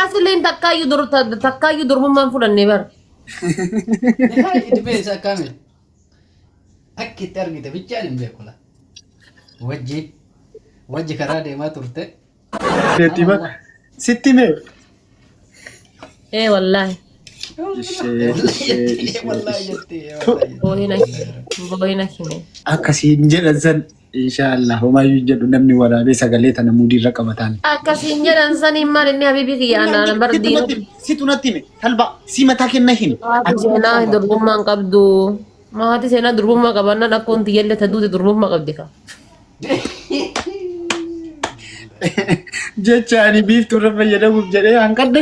Asliin takkaayyuu dur takkaayyuu durbummaan fudhanne bara. Idmee isaa akkami? Akki itti argite bichaan hin beeku la. Wajji wajji karaa deemaa turte. Deetti ba. Sitti mee? Ee wallaahi. Ishee ishee ishee Wallaahi ishee. jettee wallaahi. Boohina boohina kime. Akkasiin jedhan san inshaallah homaayyuu hin jedhu namni waraabee sagalee tana muudii irra qabataan. Akkasiin jedhan saniin maal inni habiibii kiyya anaan bar Situ diinuu. natti hime. Situ natti hime. Talba si mataa kenna hime. Haati seenaa durbummaa hin qabdu. Haati seenaa durbummaa qabaannaan akkoon tiyyallee ta duute durbummaa qabdi ka. Jecha ani biiftuu irra fayyadamuuf jedhee hanqadhe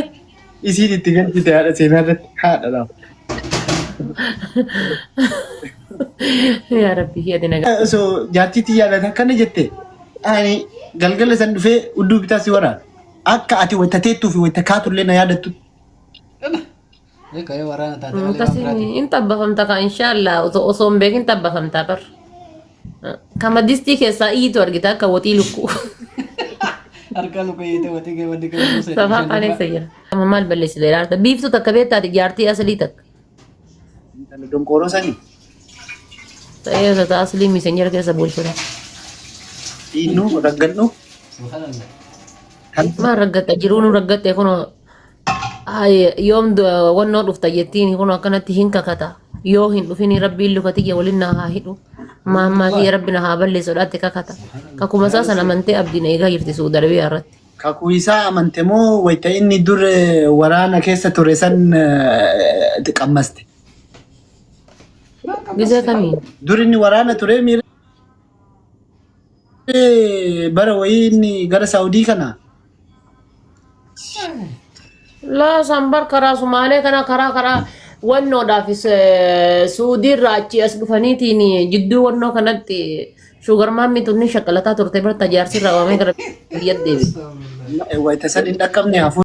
isiin itti galchite haadha seenaa irratti haadha lafa. Yaa Rabbi kiyya ati nagaa. Osoo jaartii tiyyaadhaan akkana jette ani galgala san dhufee udduu bitaa si waraana. Akka ati wayita teettuu fi wayita kaatullee na yaadattu. Beeka yoo waraana taate malee waan Akkasiin biraati. hin tabbafamta ka inshaallah osoo osoo hin beekin tabbafamta bar. Kama distii keessaa iyyitu argita akka woxii lukkuu. Harka luka hiite watii kee wanni kee buusee Safaa qaaneessa jira. Amma maal balleessite ilaalta. Biiftuu takka beektaati jaartii aslii takka. Intala donqooroo sanii. Ta'ee osoo ta'a aslii miisenjera keessa bulchudha. Dhiinnuu raggadhu. Subhanallah. Maal raggatta jiruu nu raggatte kunoo Ay, yoom wannoo dhufta jettiin kun akkanatti hin kakata. Yoo hin dhufin rabbiin luka tiyya waliin na haa hidhu. Maammaa kiyya rabbi na haa balleessu dhaatti kakata. Kakuma isaa sana amantee abdiin eegaa jirti Suudi Arabiyaa irratti. Kakuu isaa amante moo wayita inni dur waraana keessa ture san qammaste? Gizee kamiin? Dur inni waraana ture miira bara wayii inni gara Saawudii kana Laa san bar karaa Sumaalee kana karaa karaa wannoodhaaf Suudiirraa achii as dhufaniitiin jidduu wannoo kanatti shuugar maammii tunni shaqqalataa turte barta jaarsirraa waamee gara biyya deebi. Wayita san hin dhaqqabne hafuun.